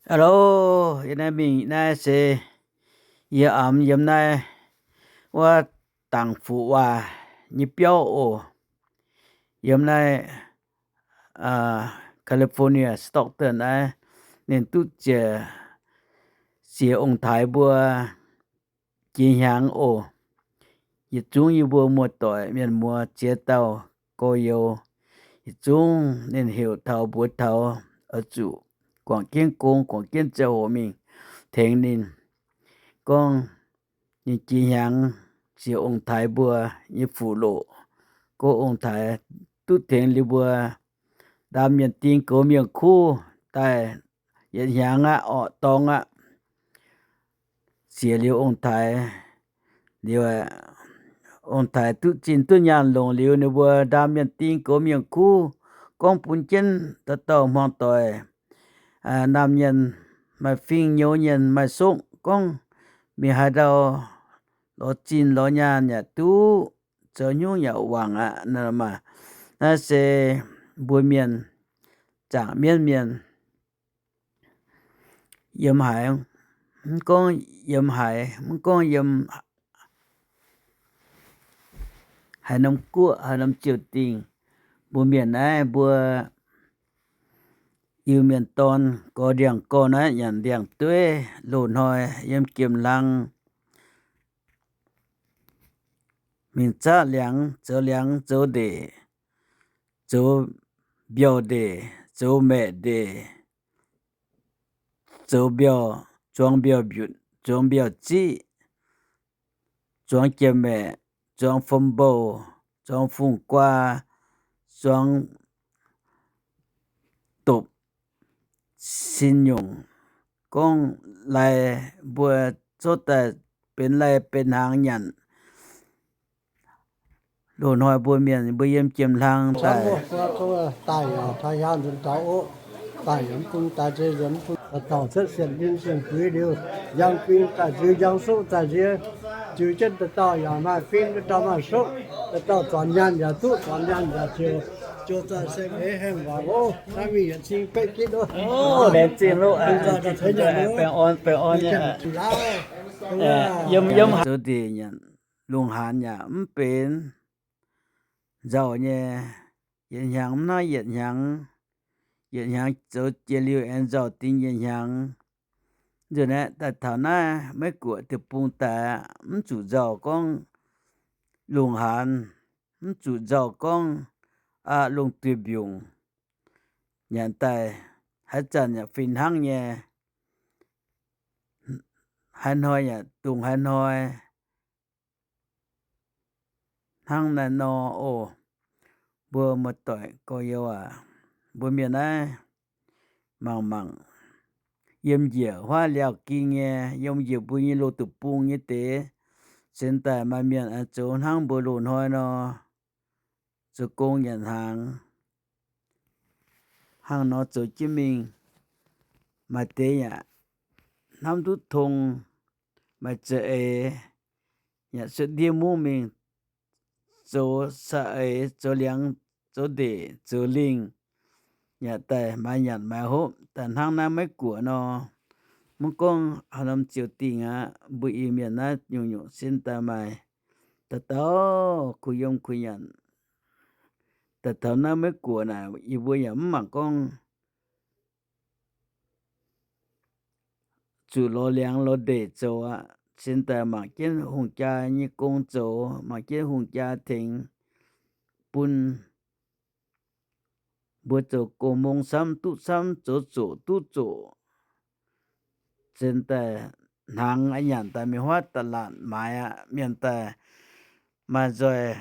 Hello, yie naaiv mingh naaiv se yie amx yiem naaiv wuov Dangc Fuqv Waac nyei biauv oc. Yiem naaiv California, Stockton naaiv, ninh duqv ziec, ziec ong-taaix mbuo jiex hnyangx oc. Yietc zungv yie mbuo muoz-doic mienh muoz ziex dauh gorx-youz, yietc zungv ninh heuc taux mbuox taux oix zuqc guangc jienv gong, guangc jienv ziangh hoc mingh tengx ninh. Gorngv ninh jiex hnyangx ziec ong-taaix mbuo nyei fuqv loqc, gorngv ong-taaix duqv tengx liuz mbuo ndaam mienh ding goux mienh kuv daaih yietc hnyangx aqv, orqc dorngx aqv. Ziec liuz ong-taaix liuz, ong-taaix duqv zinh duqv nyaanh longc liuz, ninh mbuo ndaam mienh ding goux mienh kuv, gorngv bun jienv dauh dauh hmuangv doic, naamh mienh maaih fing, nyouz mienh maaih sokv, gorngv mingh haaix ndau lorz zinh lorz nyaanh yaac duqv, zoux haaix nyungc yaac wangc aqv. Naaiv se mbuo mienh, zaangc mienv mienh yiem haaix, mv gorngv yiem haaix, mv gorngv yiem haaix norm guoqv, haaix norm ziouc dingh, mbuo mienh naaiv mbuo Iu-Mienh dorn gorx ndiangx gorn naaiv nyanc ndiangx-dueiv, loz-hnoi yiem giemh hlang mingh zaqv liangx, zoux liangx zoux ndeic, zoux mbiauh ndeic, zoux maeqc ndeic, zoux mbiauh, zuangx mbiauh mbiutc, zuangx mbiauh ziqv, zuangx jiex maeqc, zuangx fom mbouh, zuangx fungx guaa, zuangx dopc sin nyungc, gorngv lai mbuo zorqv daaih benx lai benx hnaangx nyanc. Loz-hnoi mbuo mienh mbuo yiem jiemh hlang daaih, daaih yaac taux hnyangx nzuonx taux oc. Daaih yaac mv bun daaih nzeix nzuonx mv bun dauh cuotv sienx lin sienx buix liuz, njang bing daaih nziux, njang suqv daaih nziex, ziux jienv dauh dauh yaac maaih fing, dauh dauh maaih suqv, dauh dauh zuangx nyaanh yaac duqv, zuangx nyaanh yaac ziouc, ziouc daaih se eix hengh waac oc. Naaiv mingh yietc cing baeqv ginv oc. Laengz zingh loh, baengh orn, baengh orn nyei. Yiem, yiem zoux ndeic nyanc, lungh haanz yaac mv benx nzauh nyei. Yietc hnyangx mv hnangv yietc hnyangx, yietc hnyangx zoux jiex liuz aengx nzauh dingx yietc hnyangx. Nzunc aeqv, daaih taux naaiv Meiv Guoqv deic-bung daaih aqv, mv zuqc nzauh gorngv lungh haanz, mv zuqc nzauh gorngv aqv lungh duih mbiungc. Nyanc daaih haaix zanc yaac fih hnangv nyei, haaix hnoi yaac dungz haaix hnoi. Hnangv naaiv nor oc, mbuo muoz-doic gorx-youz aac, mbuo mienh naaiv mangc mangc, yiem njiec huaav liaauh ging nyei, yiem njiec mbuo nyei loz deic-bung nyei deix, cingx daaih maaih mienh aengx zoux hnangv mbuo loz-hnoi nor, zoux gong nyanc hnaangx, hnangv nor zoux jienv mingh. Maaih deix yaac hnamv duqv tong, maaih za'eix yaac cuotv ndiev mungv mingh zoux sa-eix, zoux liangx, zoux ndeic, zoux lingh, yaac daaih maaiz nyanc maaiz hopv daaih hnangv naaiv Meiv Guoqv nor. Mv gorngv haaix norm ziouc dingh aqv, mbuo Iu-Mienh naaiv nyungc-nyungc sin daaih maaih dauh dauh kuh yiem kuh nyanc. Daaih taux naaiv Meiv Guoqv naaic, yie mbuo yaac mv mangc gorngv zuqc lorz liangx lorz ndeic zoux aqv. Sin daaih mangc jienv hungh jaa nyei gong zoux, mangc jienv hungh jaa tengx bun mbuo zoux gong mong camv duqv camv, zoux zoqc duqv zoqc. Sin daaih hnaangx a'nyanc daaih mingh huaav da'laatc maaiz aqv. Mienh daaih maaih nzoih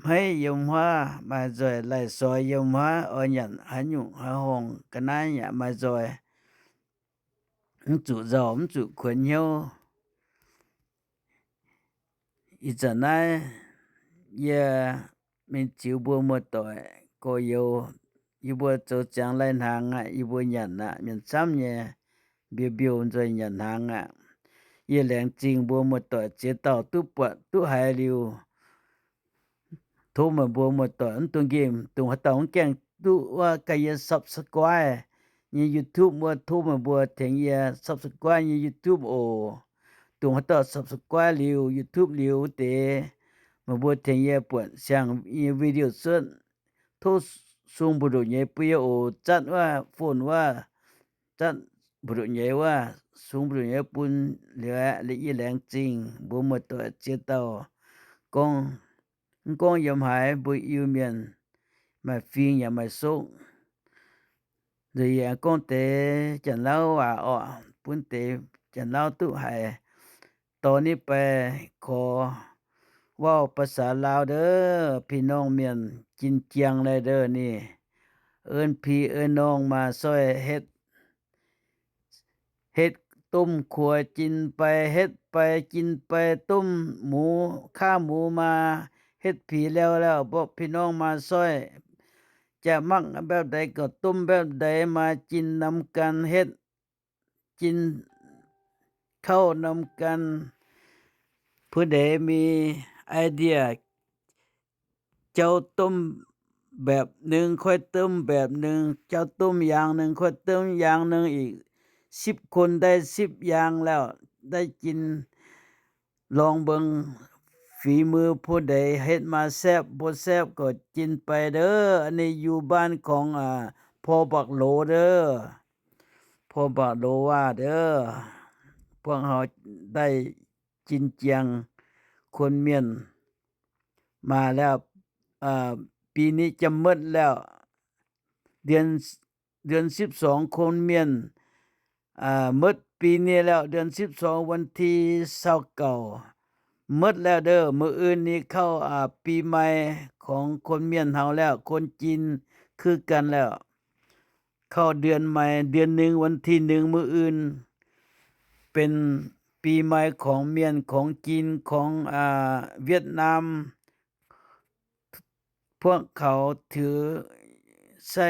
hmeiv yiem huaav, maaih nzoih laih soi yiem huaav, oix nyanc haaix nyungc haaix horngh ga'naaiv yaac maaih nzoih. Mv zuqc nzauh, mv zuqc kuonx hnyouv. Ih zanc naaiv yie mingh ziux mbuo muoz-doic gorx-youz, yie mbuo zoux ziangx lai hnaangx aqv, yie mbuo nyanc aqv, mienh camv nyei, mbiouh mbiouh nzoih nyanc hnaangx aqv. Yie laengz zingh mbuo muoz-doic ziex dauh duqv buatc duqv haiz liuz, tov meih mbuo muoz-doic mv dungx nqemh, dongh haaix dauh mv gaengh duqv wuov ganh yie subscribe, nyei YouTube wuov, tov meih mbuo tengx yie subscribe nyei YouTube oc. Dongh haaix dauh subscribe liuz YouTube liuz wuov deix, meih mbuo tengx yie buatc siang nyei video cuotv. Tov sung mbu'nduqc nyei bun yie oc. Zatv wuov phone wuov, zatv mbu'nduqc nyei wuov, sung mbu'nduqc nyei bun liuz aeqv, yie laengz zingh mbuo muoz-doic ziex dauh gorngv, mv gorngv yiem haaix mbuo Iu-Mienh, maaih fing yaac maaih sokv. Nzunc yie gorngv deix Janx-Lauv waac orqc, bun deix Janx-Lauv duqv haiz. Dorh nitv bai korx waac ภาษาลาว ndov, พี่น้อง mienh jin-jiang lai ndov ni. Ei pih ei norng maa soi hetv, hetv domh kuox jin bai, hetv bai jin bai domh muz, kaav muz maa, hetv pih liouh lauh mborqv พี่น้อง maa soi, jaa-makv mbaeqv deix gauh domh mbaeqv deix maa jin norm gan hetv, jin kauv norm gan. Bun deix mingh ไอเดีย jauv domh แบบ ningh, kuaaiv domh แบบ ningh, jauv domh อย่าง ningh, kuaaiv domh อย่าง ningh, ih sipv คน daaih sipv อย่าง lauh, daaih jin lorngx mbuo ฝีมือ bun deix hetv maa saepv, mbuo saepv gauh jin bai ndov. Aa ninh อยู่บ้านของ Paul Bak Loh ndov, Paul Bak Loh waac ndov, พวกเฮา daaih jin-jiang คน mienh maa lauh. Bih ni jam mutv lauh, เดือนสิบสอง คน mienh mutv bih ni lauh, เดือนสิบสอง วันที่ซาวเก้า mutv lauh ndov. Mv-uin ni kauv ปีใหม่ ของ คน mienh hnangv lauh, คน jin kuv gan lauh. Kauv เดือนใหม่, เดือนหนึ่ง วันที่หนึ่ง mv-uin benx ปีใหม่ ของ mienh, ของ jin, ของ Việt Nam. พวกเขาถือ ใส่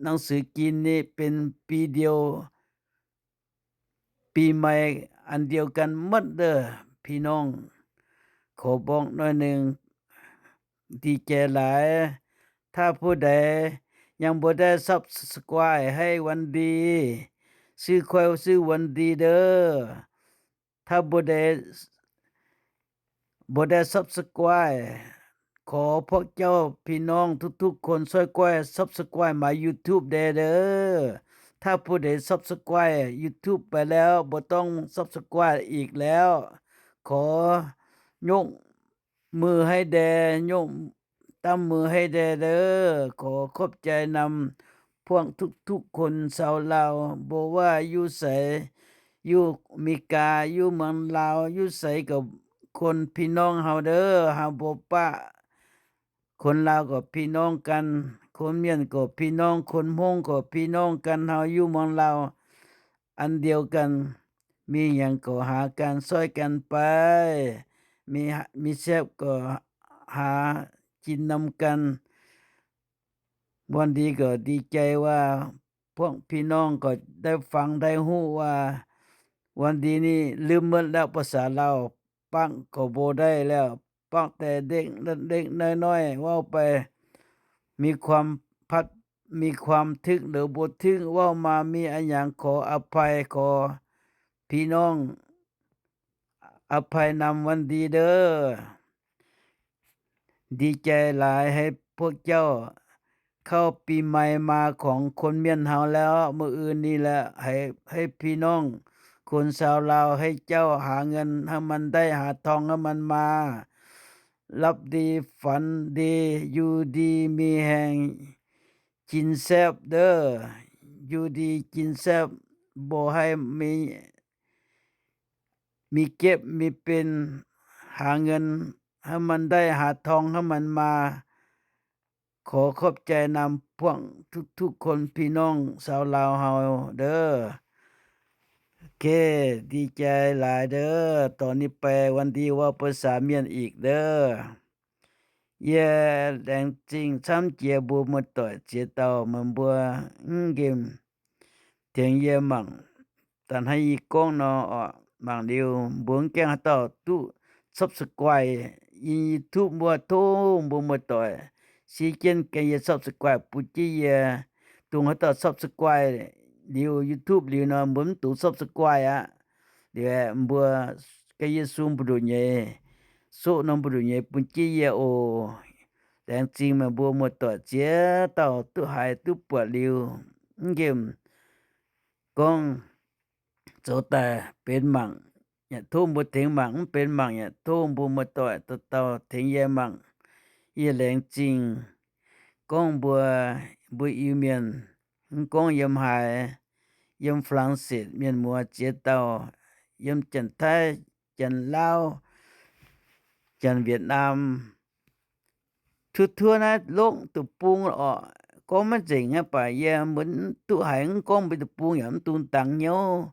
หนังสือจีน ni benx ปีเดียว, ปีใหม่ อันเดียวกัน mutv ndov. พี่น้อง korv mborqv หน่อยหนึ่ง, ดีใจหลาย. ถ้าผู้ใดยังบ่ได้ subscribe ให้ วันดี, ซื้อค่อยซื้อ วันดี ndov. ถ้าบ่ได้ บ่ได้ subscribe, ขอพวกเจ้าพี่น้องทุกๆ คนช่วยกด subscribe มา YouTube แด่เด้อ. ถ้าผู้ใด subscribe YouTube ไปแล้ว บ่ต้อง subscribe อีกแล้ว, ขอยกมือให้แด่, ยก ตำมือให้แด่เด้อ. ขอขอบใจนำพวกทุกๆ คน ชาวลาว บ่ว่าอยู่ไส, อยู่อเมริกา, อยู่เมืองลาว, อยู่ไสก็คนพี่น้องเฮาเด้อ. เฮาบ่ปะ คนลาวก็พี่น้องกัน, คนเมียนก็พี่น้อง, คนฮงก็พี่น้องกัน, เฮาอยู่เมืองลาวอันเดียวกัน, มีหยังก็หากัน ซ่อยกันไป, มี มีแซ่บก็หากินนำกัน. วันดีก็ดีใจว่า พวกพี่น้องก็ได้ฟังได้ฮู้ว่า วันดีนี่ลืมหมดแล้วภาษาลาว ปากก็บ่ได้แล้ว ปากแต่เด็กเล็กน้อยเว้าไป มีความพัด มีความถึกหรือบ่ถึก เว้ามามีอะหยังขออภัย ขอพี่น้องอภัยนำวันดีเด้อ ดีใจหลาย ให้พวกเจ้าเข้าปีใหม่มาของคนเมียนเฮาแล้ว มื้ออื่นนี่แหละ ให้ ให้พี่น้องคนชาวลาว ให้เจ้าหาเงินให้มันได้ หาทองให้มันมา หลับดีฝันดี อยู่ดีมีแฮง กินแซ่บเด้อ อยู่ดีกินแซ่บ บ่ให้มี มีเก็บมีเป็น หาเงินให้มันได้ หาทองให้มันมา ขอขอบใจนำพวกทุกๆ คน พี่น้องชาวลาวเฮาเด้อ โอเค ดีใจหลายเด้อ ตอนนี้ไปวันดีเว้าภาษาเมียนอีกเด้อ ยายแหลงซิ่ง camv jiex mbuo muoz-doic ziex dauh meih mbuo mv nqemh tengx yie mangc daaih hnangv yie gorngv nor oc. Mangc liuz mbuo mv gaengh haaix dauh duqv subscribe yie YouTube wuov, tov mbuo muoz-doic si jienv gaengh yie subscribe bun jienv yie. Dongh haaix dauh subscribe liuz YouTube liuz nor mbuo mv dungx subscribe aqv. Liuz mbuo ga'yie sung mbu'ndongx nyei, soqv norm mbu'ndongx nyei bun jienv yie oc. Laengz zingh meih mbuo muoz-doic ziex dauh duqv haiz duqv buatc liuz, mv nqemh gorngv zoux daaih benx mangc, yaac tov mbuo tengx mangc, mv benx mangc yaac tov mbuo muoz-doic dauh dauh tengx yie mangc. Yie laengz zingh gorngv mbuo, mbuo Iu-Mienh, mv gorngv yiem haaix, yiem Faa^lan^setc mienh muoz ziex dauh, yiem Janx-Taiv, Janx-Lauv, Janx-Wietc^naam, tuov tuov naaiv longc deic-bung orqc. Gorngv maiv nzengc aqv, baac yie mbuo duqv haiz mv gorngv mbuo deic-bung yaac mv dungx dangx hnyouv.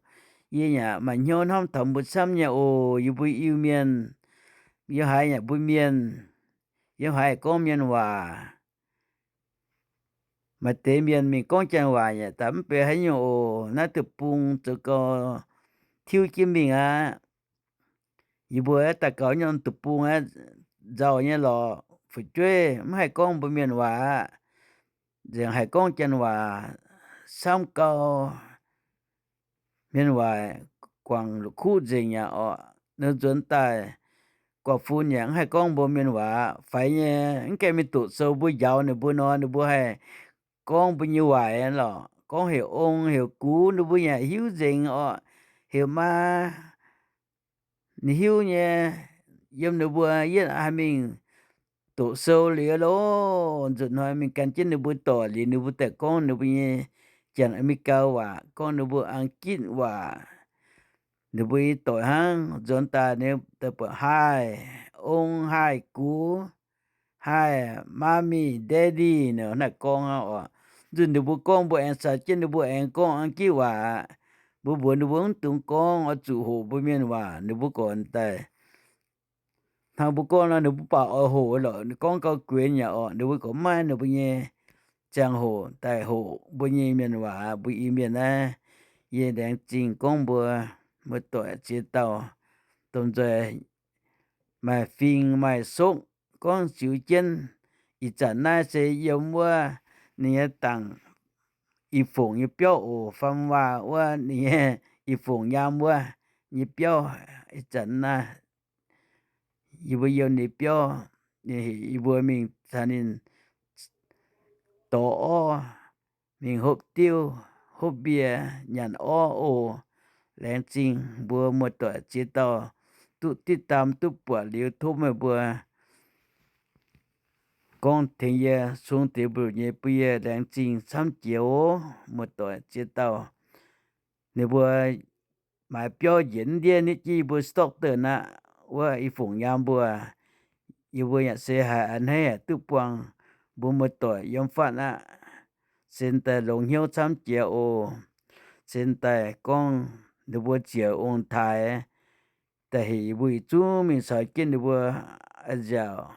Yie yaac maaih hnyouv hnamv taux mbuo camv nyei oc. Yie mbuo Iu-Mienh, yiem haaix yaac mbuo Mienh, yiem haaix gorngv Mienh waac. Maaih deix mienh mingh gorngv Janx-waac yaac daaih mv benx haaix nyungc oc. Naaiv deic-bung zoux gau tiuv jienv mingh aqv. Yie mbuo daaih gaux nyei deic-bung aqv, nzauh nyei lorqc, fu'jueiv mv haih gorngv mbuo Mienh waac aqv. Nzengc haih gorngv Janx-waac camv gau. Mienh waac guangc la'kuqv nzengc yaac orqc. Ninh nzuonx daaih guac fun yaac mv haih gorngv mbuo Mienh waac faix nyei. Mv gaengh mingh doqc sou mbuo njaaux ninh mbuo nor, ninh mbuo haih gorngv mbuo nyei waaic lorqc. Gorngv heuc ong heuc gux ninh mbuo yaac hiuv nzengc orqc. Heuc maa ninh hiuv nyei. Yiem ninh mbuo yietv haih mingh doqc sou liuz loh, nzunc hnoi mingh gan jienv ninh mbuo doic liuz, ninh mbuo daaih gorngv ninh mbuo nyei Janx-Aa^me^li^gaa waac, gorngv ninh mbuo Ang^gitv waac. Ninh mbuo i doic hnangv nzuonx daaih ninh daaih buatc haih ong, haih gux, haih mommy, daddy nor naaiv gorngv aqv orqc. Nzunc ninh mbuo gorngv mbuo aengx caux jienv ninh mbuo aengx gorngv Ang^gitv waac. Mbuo mbuox ninh mbuo mv dungx gorngv, oix zuqc hoqc mbuo Mienh waac. Ninh mbuo gorngv daaih hnangv mbuo gorngv nor, ninh mbuo baac oix hoqc lorqc. Ninh gorngv gau guenx yaac orqc, ninh mbuo gorngv maiv maaih ninh mbuo nyei ziangh hoc daaih hoqc mbuo nyei Mienh waac, mbuo Iu-Mienh naaiv. Yie laengz zingh gorngv mbuo muoz-doic ziex dauh domh nzoih maaih fing maaih sokv gorngv ziux jienv. Ih zanc naaiv se yiem wuov ninh nyei dangc Ih Fongc nyei biauv oc, faam waac wuov ninh nyei Ih Fongc nyaam wuov nyei biauv. Ih zanc naaiv yie mbuo yiem ninh biauv, yie mbuo mingh caux ninh dorh orv, mingh hopv diuv, hopv mbie, nyanc orv oc. Laengz zingh mbuo muoz-doic ziex dauh duqv diqv daam duqv buatc liuz, tov meih mbuo gorngv tengx yie sung deix mbu'ndongx nyei bun yie laengz zingh camv jiex oc. Muoz-doic ziex dauh, ninh mbuo maaiz biauv njiec ndiev nitv jienv yie mbuo stock deix aqv. Wuov Ih Fongc nyaam mbuo, yie mbuo yaac se haiz a'hneiv haic duqv buangh mbuo muoz-doic yiem fatv aqv. Sen daaih longx hnyouv camv jiex oc. Sen daaih gorngv ninh mbuo ziouc ong-taaix daaih heuc yie mbuo yietc zungv mingh caux jienv ninh mbuo nziaauc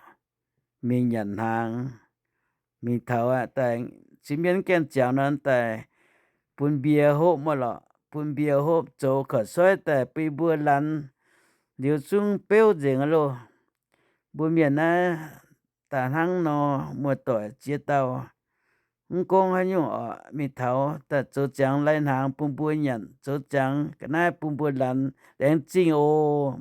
mingh nyanc hnaangx. Mingh taux aqv, daaih cin mienv gaengh ziangx nor daaih bun mbie hopv mv lorqc, bun mbie hopv zoux korv-soiv daaih bun mbuo lanz liuz zungv beuv nzengc loh. Mbuo mienh naaiv daaih hnangv nor, muoz-doic ziex dauh, mv gorngv haaix nyungc oc, mingh taux daaih zoux ziangx lai-hnaangx bun mbuo nyanc, zoux ziangx ga'naaiv bun mbuo lanz. Laengz zingh oc.